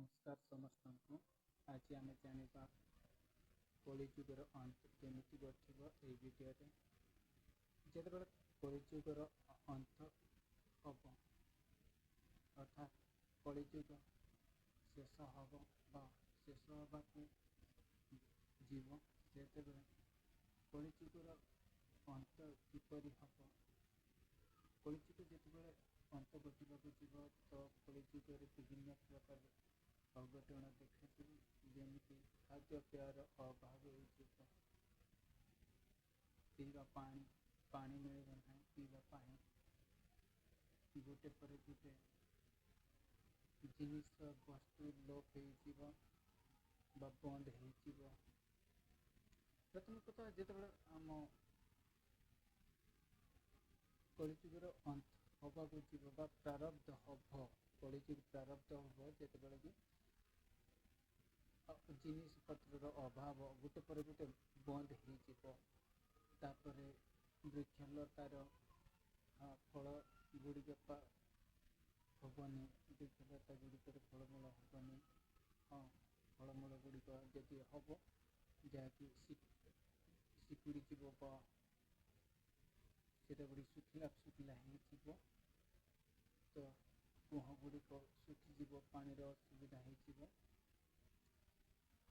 ନମସ୍କାର ସମସ୍ତଙ୍କୁ। ଆଜି ଆମେ ଜାଣିବା କଳିଯୁଗର ଅନ୍ତ କେମିତି ଘଟିବ ଏଇ ଭିଡ଼ିଓରେ। ଯେତେବେଳେ କଳିଯୁଗର ଅନ୍ତ ହେବ, ଅର୍ଥାତ୍ କଳିଯୁଗ ଶେଷ ହେବ ବା ଶେଷ ହେବାକୁ ଯିବ, ସେତେବେଳେ କଳିଯୁଗର ଅନ୍ତ କିପରି ହେବ? କଳିଯୁଗ ଯେତେବେଳେ ଅନ୍ତ ଘଟିବାକୁ ଯିବ, ତ କଳିଯୁଗରେ ବିଭିନ୍ନ ପ୍ରକାର ଅଘଟଣ ଦେଖାଯିବ, ଯେମିତି ଖାଦ୍ୟପେୟର ଅଭାବ ହେଇଯିବ, ପିଇବା ପାଣି ମିଳିବ ନାହିଁ ପିଇବା ପାଇଁ, ଗୋଟେ ପରେ ଗୋଟେ ଜିନିଷ ବସ୍ତୁ ଲୋପ ହେଇଯିବ ବା ବନ୍ଦ ହେଇଯିବ। ପ୍ରଥମ କଥା, ଯେତେବେଳେ ଆମ କଳିଯୁଗର ଅନ୍ତ ହେବାକୁ ଯିବ ବା ପ୍ରାରବ୍ଧ ହବ, କଳିଯୁଗ ପ୍ରାରବ୍ଧ ହବ, ଯେତେବେଳେ କି ଜିନିଷ ପତ୍ରର ଅଭାବ ଗୋଟେ ପରେ ଗୋଟେ ବନ୍ଦ ହେଇଯିବ। ତାପରେ ବୃକ୍ଷଲତାର ଫଳ ଗୁଡ଼ିକ ହେବନି, ବୃକ୍ଷଲତା ଗୁଡ଼ିକରେ ଫଳମୂଳ ହେବନି। ହଁ, ଫଳମୂଳ ଗୁଡ଼ିକ ଯଦି ହେବ, ଯାହାକି ଶିକୁଡ଼ିଯିବ ବା ସେଟା ଗୁଡ଼ିକ ଶୁଖିଲା ଶୁଖିଲା ହେଇଯିବ। ତ କୁଅଁ ଗୁଡ଼ିକ ଶୁଖିଯିବ, ପାଣିର ଅସୁବିଧା ହେଇଯିବ।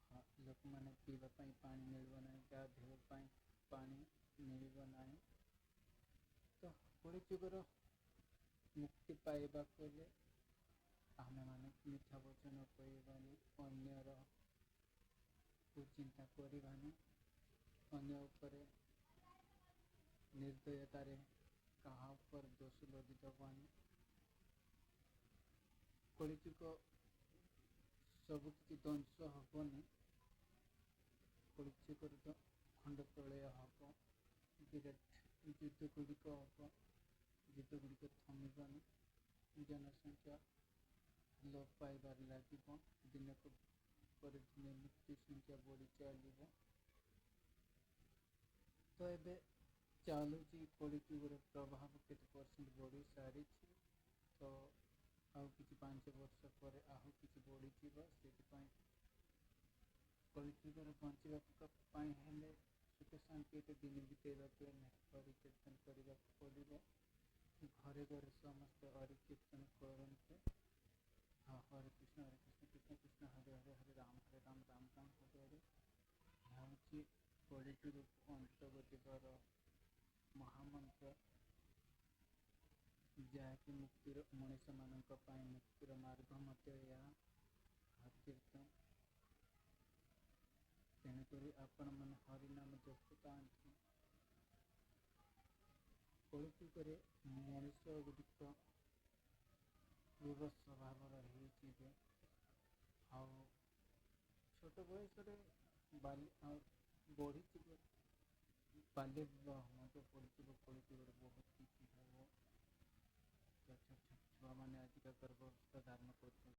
ହଁ, ଲୋକମାନେ ପିଇବା ପାଇଁ ପାଣି ମିଳିବ ନାହିଁ, ଗାଧୋଇବା ପାଇଁ ପାଣି ମିଳିବ ନାହିଁ। ତ କଳିଯୁଗର ମୁକ୍ତି ପାଇବାକୁ ହେଲେ ଆମେମାନେ ମିଥ୍ୟା ବଚନ କହିବାନି, ଅନ୍ୟର ଚିନ୍ତା କରିବାନି, ଅନ୍ୟ ଉପରେ ନିର୍ଦ୍ଦୟତାରେ କାହା ଉପରେ ଦୋଷ ଲଦି ଦେବାନି। କଳିଯୁଗ ସବୁକିଛି ଧ୍ୱଂସ ହେବନି, କଳିଯୁଗର ତ ଖଣ୍ଡ ପ୍ରଳୟ ହେବ, ବିରାଟ ଯୁଦ୍ଧ ଗୁଡ଼ିକ ହେବ, ଯୁଦ୍ଧ ଗୁଡ଼ିକ ଥମିବନି, ଜନସଂଖ୍ୟା ଲୋପ ପାଇବାରେ ଲାଗିବ, ଦିନକୁ ପରେ ଦିନ ମୃତ୍ୟୁ ସଂଖ୍ୟା ବଢ଼ି ଚାଲିବ। ତ ଏବେ ଚାଲୁଛି କଳିଯୁଗର ପ୍ରଭାବ କେତେ ପରସେଣ୍ଟ ବଢ଼ି ସାରିଛି, ତ ଆଉ କିଛି 5 ବର୍ଷ ପରେ ଆଉ କିଛି ବଢ଼ିଯିବ। ସେଥିପାଇଁ କଳିଯୁଗର ବଞ୍ଚିବା ପାଇଁ ହେଲେ, ସୁଖ ଶାନ୍ତିରେ ଦିନ ବିତେଇବାକୁ ହେଲେ ହରି କୀର୍ତ୍ତନ କରିବାକୁ ପଡ଼ିବ। ଘରେ ଘରେ ସମସ୍ତେ ହରି କୀର୍ତ୍ତନ କରନ୍ତୁ। ହଁ, ହରେ କୃଷ୍ଣ ହରେ କୃଷ୍ଣ କୃଷ୍ଣ କୃଷ୍ଣ ହରେ ହରେ, ହରେ ରାମ ହରେ ରାମ ରାମ ରାମ ହରେ ହରେ। ଏହା ହେଉଛି କଳିଯୁଗକୁ ଅନ୍ତ ଘଟିବାର ମହାମନ୍ତ୍ର, ଯାହାକି ମୁକ୍ତିର, ମଣିଷମାନଙ୍କ ପାଇଁ ମୁକ୍ତିର ମାର୍ଗ ମଧ୍ୟ ଏହା କୀର୍ତ୍ତନ। ତେଣୁକରି ଆପଣମାନେ ହରିନାମ ଜପୁଥାନ୍ତୁ। କଳିଯୁଗରେ ମଣିଷ ଗୁଡ଼ିକ କ୍ରୂର ସ୍ୱଭାବର ହେଇଯିବେ, ଆଉ ଛୋଟ ବୟସରେ ବାଲ୍ୟ ବଢ଼ିଯିବ, ବାଲ୍ୟ ବିବାହ ମଧ୍ୟ ପଡ଼ିଯିବ। କଳିଯୁଗରେ ବହୁତ କିଛି ହେବ। ତ ଛୋଟ ଛୋଟ ଛୁଆମାନେ ଆଜିକା ଗର୍ଭାବସ୍ଥା ଧାରଣ କରୁଛନ୍ତି।